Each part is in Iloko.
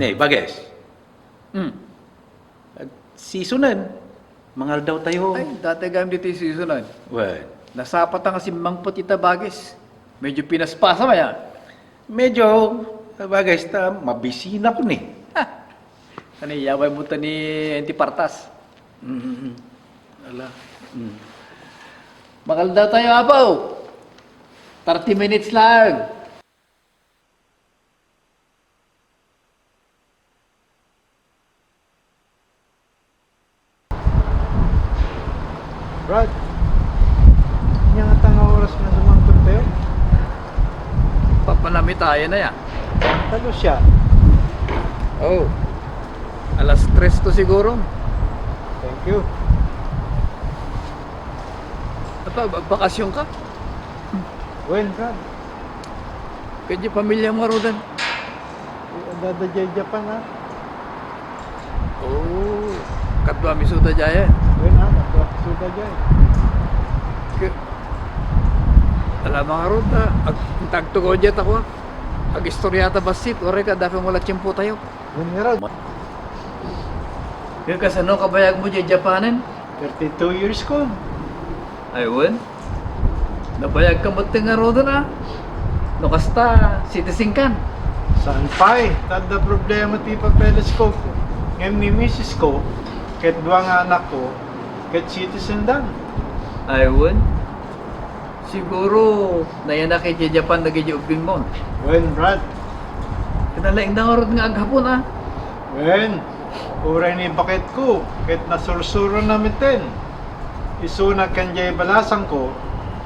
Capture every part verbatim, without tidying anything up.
Hey, Bages. Hmm. Seasonen. Mangaldawtayo. Ay, dati gayam ditoy seasonen. Wen. Nasapata nga simmangpet ita, Bages. Medyo pinaspasam aya. Medyo, Bages, ta mabisinak ni. Ha! Ano, yaway mo ta ni Auntie Partas? Mm. Ala. Mm. Mangaldawtayo, Apo. Thirty minutes lang. Brad, ania ngata nga oras nga sumangpettayo? Papanamitayan na ya. Talo siya. Oh. Alas tres to siguro. Thank you. Apa, ba-, bakasyon ka? Wen, Brad. Kadi pamilya mo, Rodan? Adda diay Japan, ha? Oh, kaduami isuda diay. Wen, ha, kaduami isuda diay. Ke-, ala, mga Rod, ah, ag-, agtugaw diay tako, ah. Agistoryata bassit, uray ka, dapay mo la tiempotayo. Wen, nga Rod. Ke, kasano kabayag mo diay Japanen? Thirty-two years ko. Ay, wen? Nabayag ka met ti ngaruden, a? No kasta, citizen kan? Saan pay? Ta adda problema ti papeles ko. Ngem ni misis ko, ket dua nga anak ko, ket citizen dan. Ay, wen? Siguro, nayanak idiay Japan dagiti ubbing mo. Wen, Brad. Kinalaing da ngarud nga aghapon, a? Wen, uray ni baket ko, ket nasursuron na metten. Isuna ken diay balasangko,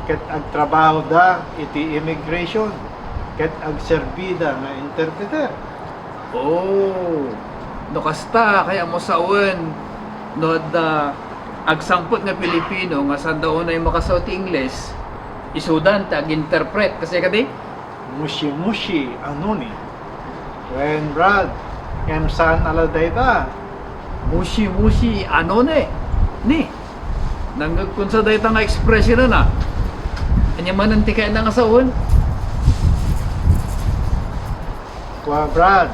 ket agtrabahoda iti immigration, ket agserbida nga interpreter. Oh, no kasta, kayatmo sawen, no adda agsangpet nga Pilipino nga sanda unay makasao ti Ingles, isudan ti ag-interpret. Kasi kadi? Mushi-mushi, ano ni? Wen, Brad, ngem saan a la dayta? Mushi-mushi, ano ni? Ni? Nangngegkon sa dayta nga expression na. Ania manen ti kayatna nga sawen? Kua, Brad,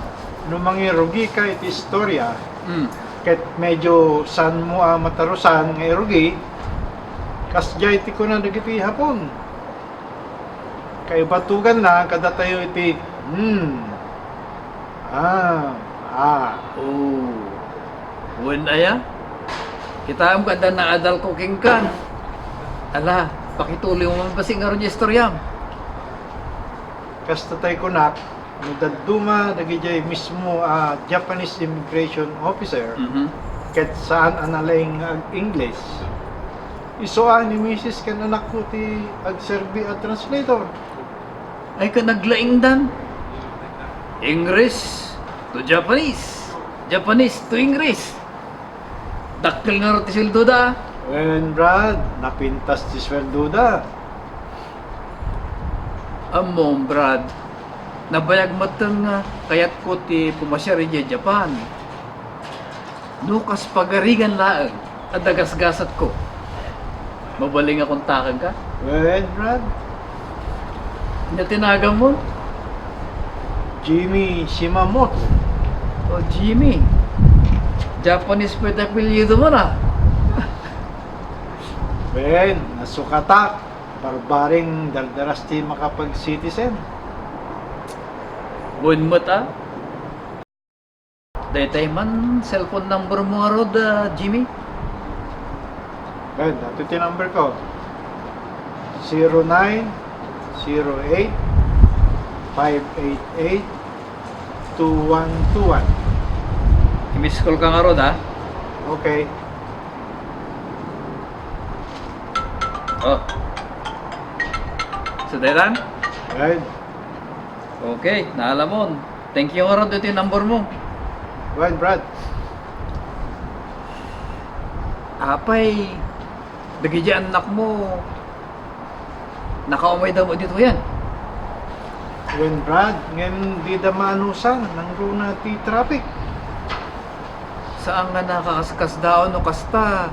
no mangirugi ka iti istorya, hmm, ket medyo saanmo a matarusan nga irugi, kasdiay ti kuna dagiti Hapon. Kaibatuganna kadatayo iti, hmm, ah, ah. Oh. Wen aya? Kitaem nga adda naadalko kenka. Ala, pakituloy mo man basi ngarud ti istoryam. Kasta tay kunak, no dadduma dagidiay mismo a Japanese immigration officer, mhm, ket saan a nalaing nga ag-Ingles, isu a ni misis ken anakko ti agserbi a translator. Ay, ket naglaingdan. English to Japanese, Japanese to English. Dakkel ngarud ti sueldoda. Wen, Brad, napintas ti sueldoda. Ammom, Brad, nabayag metten nga kayatko ti pumasiar idiay Japan. No kas pagarigan laeng, adda gasgasatko. Mabalin nga kontakenka? Wen, Brad. Ania ti naganmo? Jimmy Shimamoto. Oh, Jimmy. Japanese pay ti apelyido mo na. Wen, nasukatak. Barbaring dardaras ti makapag-citizen. Wen met, a? Daytay man cellphone number mo ngarud, a, Jimmy? Wen, adtoy ti number ko. Zero nine zero eight five eight eight two one two one. I-miss call ka ngarud, a? Okay. Oh. So, daytan? Wen. Okay, naalamon. Thank you ngarud iti number mo. Wen, Brad. Apay, dagiti annakmo, nakaumayda met ditoyen? Wen, Brad, ngem dida maanusan, nangruna ti traffic. Saan nga nakaskasdaaw no kasta,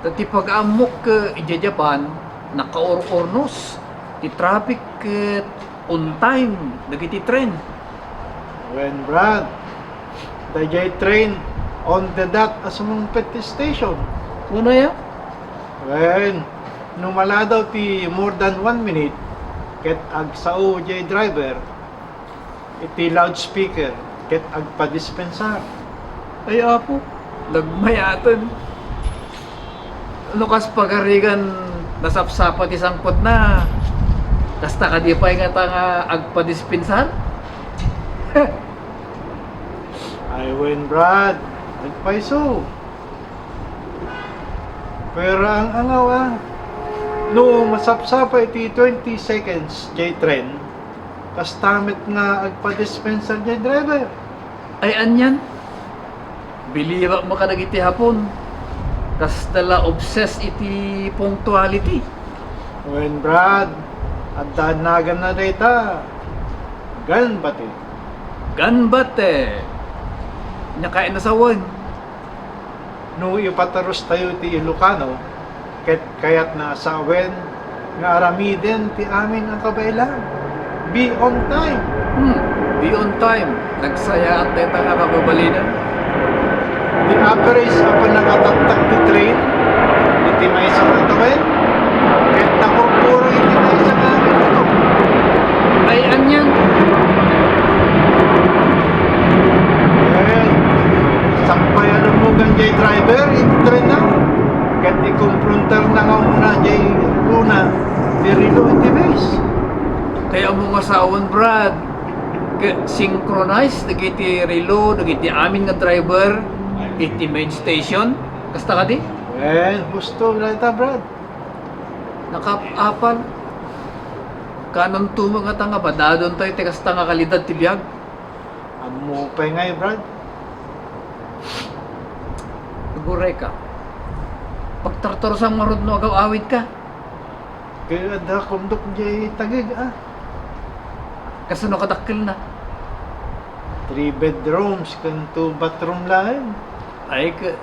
ta ti pag-ammok, eh, idiay Japan, nakaur-urnos ti traffic ket on time dagiti tren. Wen, Brad, Dayjay train on the dot a sumungpet ti station. Wen aya? Wen, no maladaw ti more than one minute, ket agsao jay driver iti loudspeaker ket agpadispensar. Ay, Apo, nagmayaten. No kas pagarigan nasapsapa ti sangpetna, kasta kadi pay ngata nga agpadispensar? Ay wen, Brad. Nagpayso. Pero ang angaw, ah. No masapsapa iti twenty seconds jay train, kasta met nga agpadispensar jay driver. Ay, anian? Bilibak mo kadagiti Hapon. Kasta la obsessed iti punctuality. Wen, Brad, adda naganna dayta. Ganbate. Ganbate. Nia kayatna sawen. No ipatarustayo ti Ilocano, ket kayatna a sawen nga aramiden ti amin a kabaelan. Be on time. Hmm, be on time. Nagsayaat dayta nga kababalinen. Ti average a pannakataktak ti train iti maysa nga tawen, ket nakurkuro iti maysa nga minuto. Ay, anian? Eh, sakbay a lumugan jay driver iti train na. Ket ikumprontar na nga umuna jay una ti relo iti base. Kaya mo nga sawen, Brad, ket synchronize dagiti relo, dagiti amin nga driver iti main station. Kasta kadi? Wen, husto dayta, Brad. Nakaap-apal. Kaanonto met ngata nga badadon tayo ti kasta nga kalidad ti biag? Ammo pay ngay, Brad. Aguray ka. Pagtartarusam ngarud no agaw-awid ka. Kaya adda kondok jay tageg, ah. Kasano kadakkelna? Three bedrooms ken two bathroom laeng. Ay, ka-,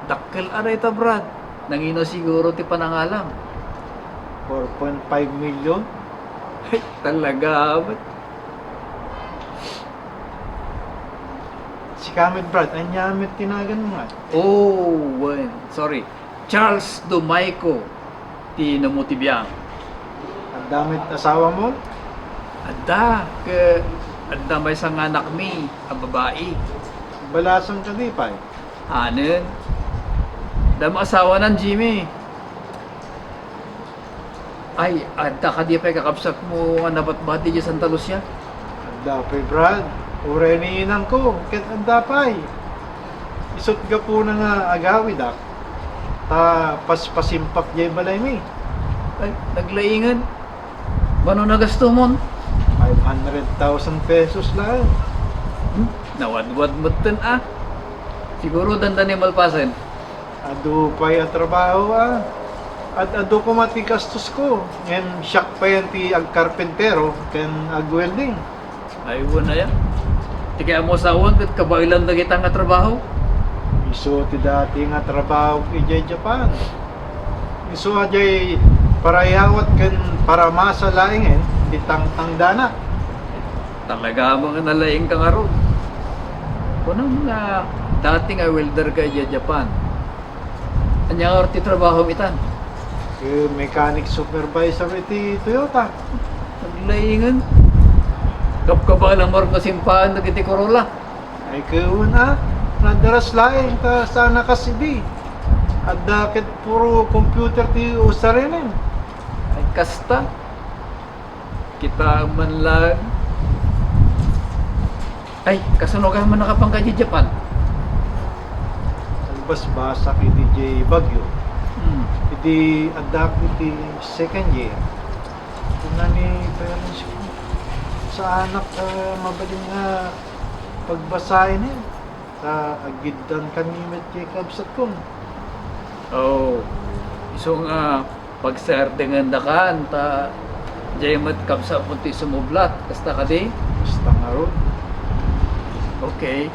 dakkel a dayta, Brad. Nangina siguro ti panangalam? Four point five million? Ay, talaga, Brad. Sika met, Brad, ania met ti naganmo nga? Oh, wen. Sorry. Charles Domaico ti inammo ti biag. Adda met asawamon? Adda, ket adda maysa nga anakmi a babai. Balasang kadi pay? Anen. Adda met asawanan, Jimmy. Ay, adda kadi pay kakabsatmo nga nabatbati idiay Santa Lucia? Adda pay, Brad. Uray ni inangko, ket adda pay. Isut' gapuna nga agawidak, ta paspasimpak diay balaymi. Ay, naglaingen. Mano nagastomon? Five hundred thousand pesos laeng. Hmm? Nawadwad metten, ah. Siguro dandani malpasen. Adu pay a trabaho, ah. Ad-adu koma ti gastosko, ngem siak payen ti agkarpentero ken agwelding. Ay, wen aya. Ti kayatmo sawen ket kabaelan dagita nga trabaho? Isu ti dati nga trabaho idiay Japan. Isu a diay parayawat ken paramasa laengen ti tangtangdanak. Talaga met nga nalaing ka ngarud. Kunam nga dati nga welder ka idiay Japan. Ania ngarud ti trabahom itan? Eh, mechanic supervisor iti Toyota. Naglaingen. Kabkabaan a marka simpaen dagiti Corolla. Ay, ket wen, ah, nadaras laeng ta saan a kas idi. Adda ket puro computer ti usarenen. Ay, kasta. Kita man lang. Ay, kasano ka man nakapanka di Japan? Nagbasbasak idi jay Baguio. Hmm. Idi addak iti second year. Kuna ni parents ko, saanak, ah, mabalin nga pagbasaen, eh. Ta agiddan kami met ti kabsatko. Oh, isu nga pagserdengendakan, ta diay met kabsatmo ti sumublat. Kasta kadi? Kasta ngarud. Okay.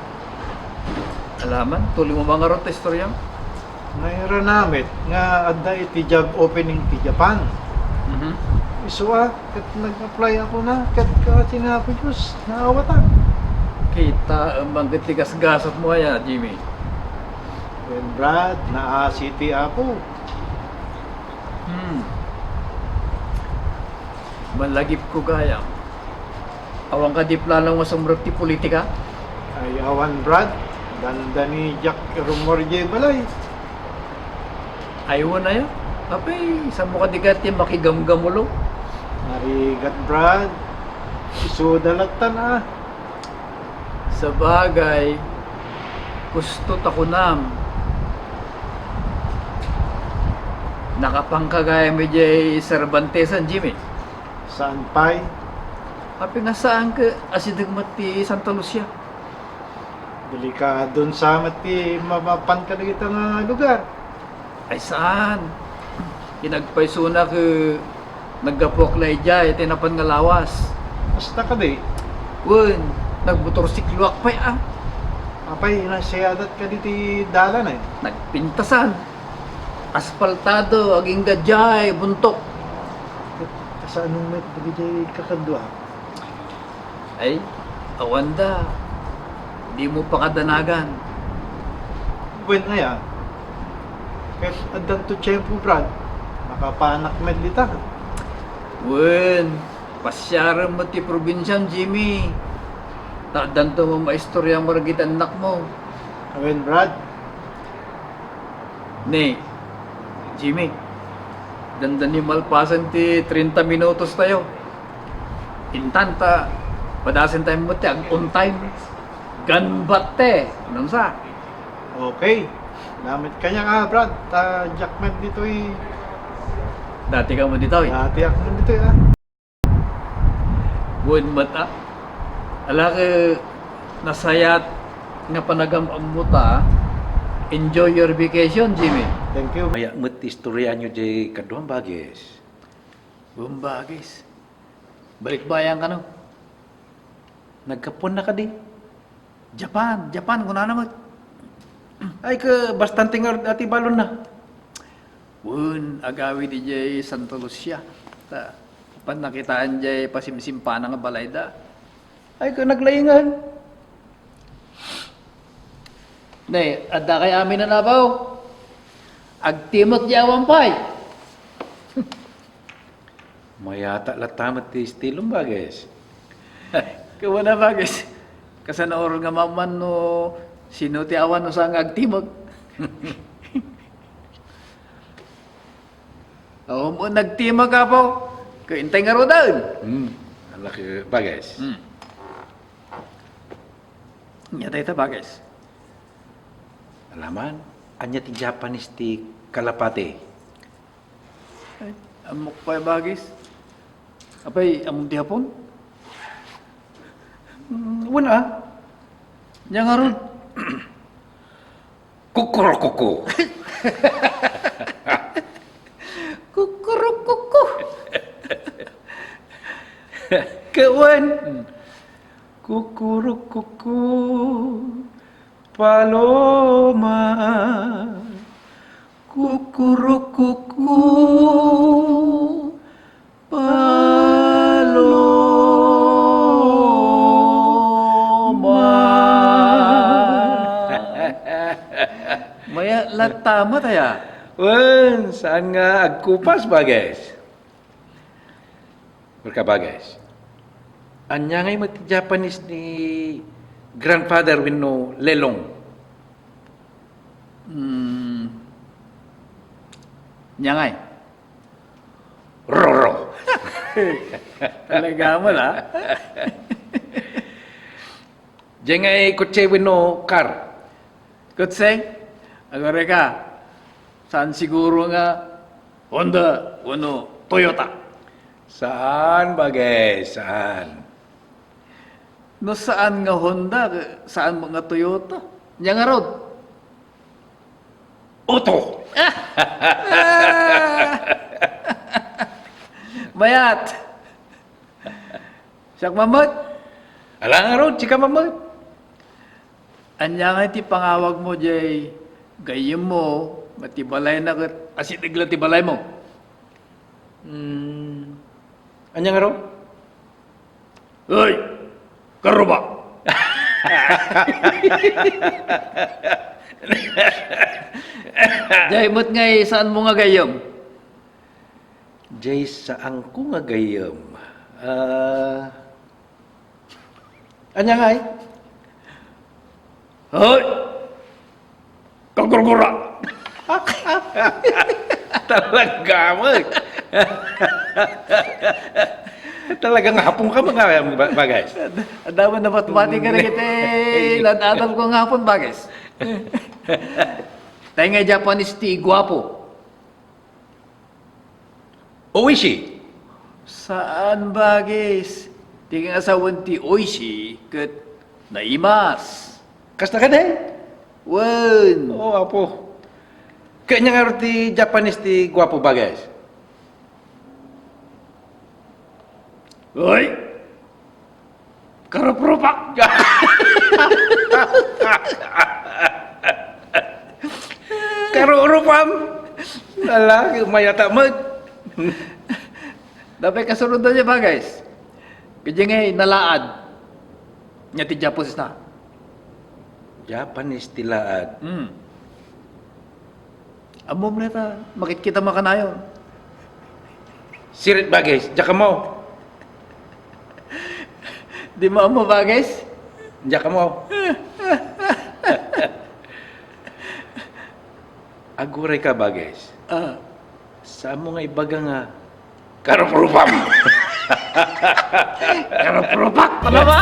Alaman, tuloy mo ba ngarud ta istorya? Nairana met nga adda iti job opening ti Japan. Mhm. Isu a, ket nag-apply ako na, ket kaasi nga Apo Dios, naawatan. Kitaem man ket ti gasgasatmo aya, Jimmy. Wen, Brad, naasi ti Apo. Hmm. Malagipko gayam. Awan kadi plano nga sumrek ti politika? Ay, awan, Brad. Dandani diak rummuar idiay balay. Ay, wen aya? Apay, saanmo kadi kayat ti makigamgamulo? Narigat, Brad. Isuda lattan, a. Sabagay, kusto ta kunam. Nakapanka gayam idiay Cervantesan, Jimmy? Saan pay? Apay nga saan ket asideg met ti Santa Lucia. Delikadon sa met ti mamapan kadagita nga lugar. Ay saan. Ti nagpaysona ket naggapuak la idiay ti napan nga lawas. Kasta kadi? Wen, nagmotorsikloak pay a. Apay, nasiadat kadi ti dalan, eh? Nagpintasan. Aspaltado, agingga diay buntok. Kasano met dagiti kakadua? Ay, awanda. Dimo pakadanagan. Wen aya? Ket addanto tiempo, Brad. Makapanak met dita. Wen, pasiarem met ti probinsiam, Jimmy. Ta addanto met maistoriam kadagiti annakmo. Wen, Brad. Ne, Jimmy, dandani malpasen ti treinta minutos tayo. Intan ta, padasentayo met ti ag-on time. Ganbatte, nunsa? Okay. Salamat kaniak, Brad. Ta diak met ditoy. Dati ka met ditoy? Dati ak met ditoy, a. Wen met a. Ala ket nasayaat nga panagam-ammo ta. Enjoy your vacation, Jimmy. Thank you. Aya met ti istoriayo diay kaduam, Bages. Wen, Bages. Balikbayan kano? Naggapuanna kadi? Japan, Japan, kunana met. Ay, ket bastante ngarud a ti balonna. Wen, agawid idiay Santa Lucia. Ta, apan nakitaan diay pasimsimpana nga balayda. Ay, ket naglaingan. Ne, adda kay amin a nabaw. Agtimek diay awan pay. Mayata latta met ti estilom, Bages. Kuna, Bages. Kasano nga mapan no sino ti awan no saan nga agtimek? Awan met nagtimek, Apo. Ket intay ngaruden. Hmm. Ala ket, Bages. Hmm. Ania dayta, Bages? Alaman, ania ti Japanese ti kalapati? Ay, ammok pay, Bages. Apay, ammom ti Hapon? Mm, wen a. Ania ngarud? Kukurukuku. Kukurukuku. Ket wen. Kukurukuku. Paloma, kukurukuku, paloma. Mayat latta met aya. Wen, saan nga agkupas, Bages? Wen ka, Bages. Ania ngay met ti Japanese ni grandfather wenno lelong? Hmm. Ania ngay? Roro. Talaga met a. Diay ngay kotse wenno car? Kotse? Agurayka, saan siguro nga Honda wenno Toyota? Saan, Bages, saan. No saan nga Honda, saan nga Toyota? Ania ngarud? Auto. Ah! Mayat. Siak man met. Ala ngarud, sika man met. Ania ngay ti pangawagmo diay gayyemmo nga ti balayna ket asideg la ti balaymo? Hmm. Ania ngarud? Hoy! Karuba! Jay met ngay saanmo nga gayyem. Jay saanko nga gayyem. Ah, ania ngay? Hoy! Kagurgura! Talaga met. Talaga nga Hapon ka, mga ba-, bagay. Adda met nabatbati kadagiti ad-adalko nga Hapon, bagay. Tay nga Japanese ti guapo. Oishi. Saan, bagis. Ti asawen ti oishi ket naimas. Kasta kadi? Wen. Oo, apo. Ket ania ngarud ti Japanese ti guapo, bagis? Oy! Karuprupak! Karurupam! Ala, mayata met. Dapay kasurod na niya, bagis. Kadi ngay nalaad. Nia ti Japanese na. Japanese ti laad. Hmm. Ammom neta, makitkita makanayon. Sirit, bagis, diak ammo. Dimo ammo, bagis? Diak ammo. Aguray ka, bagis. Ah. Saanmo nga ibaga nga karuprupak? Karuprupak pala ba?